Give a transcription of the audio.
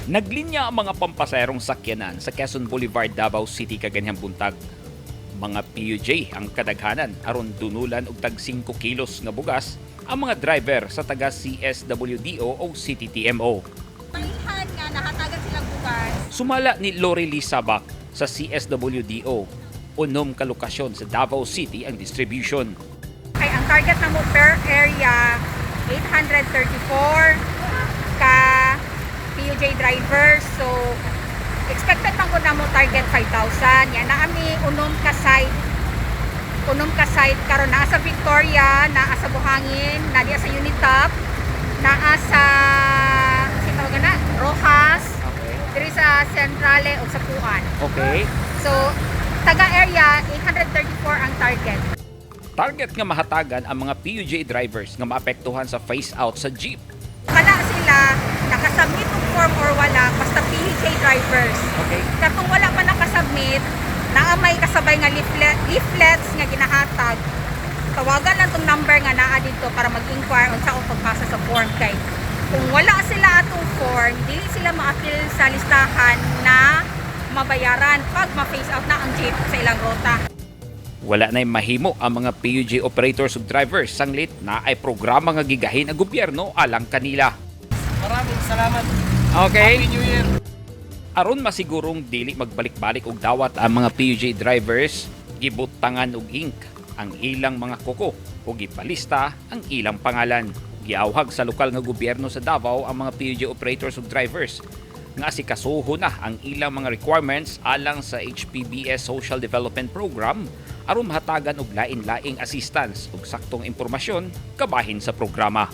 Naglinya ang mga pampasaherong sakyanan sa Quezon Boulevard, Davao City kaganhang buntag. Mga PUJ ang kadaghanan aron dunulan og tag 5 kilos nga bugas ang mga driver sa taga CSWDO o CTTMO. Mailhan nga nahatagan silang bugas. Sumala ni Lori Lee Sabak sa CSWDO, 6 ka lokasyon sa Davao City ang distribution. Kay ang target namo per area 834 ka PUJ drivers. So expected man gud namo target 5,000. Yan na ami 6 ka site karon, naa sa Victoria, naa sa Buhangin, naa diya sa Unitop, naa sa si tawag na Rojas, diri sa Centrale ug sa Puan. So taga area 834 ang target. Target nga mahatagan ang mga PUJ drivers nga maapektuhan sa phase out sa jeep. Kana sila nakasubmit og form or wala, basta PUJ drivers. Katong wala pa nakasubmit, naa may kasabay nga leaflets nga ginahatag. Tawagan lang tong number nga naa dito para mag-inquire unsa ang pagpasa sa form, kay kung wala sila atong form, dili sila ma-appeal sa listahan na mabayaran pag ma-phase out na ang jeep sa ilang rota. Wala na'y mahimo ang mga PUJ operators ug drivers sanglit naay programa nga gigahin ang gobyerno alang kanila. Maraming salamat. Happy New Year. Aron masigurong dili magbalik-balik og dawat ang mga PUJ drivers, gibutangan og ink ang ilang mga kuko ug gipalista ang ilang pangalan. Giawhag sa lokal nga gobyerno sa Davao ang mga PUJ operators ug drivers nga asikasuho na ang ilang mga requirements alang sa HPBS Social Development Program aron mahatagan og lain-laing assistance ug saktong impormasyon kabahin sa programa.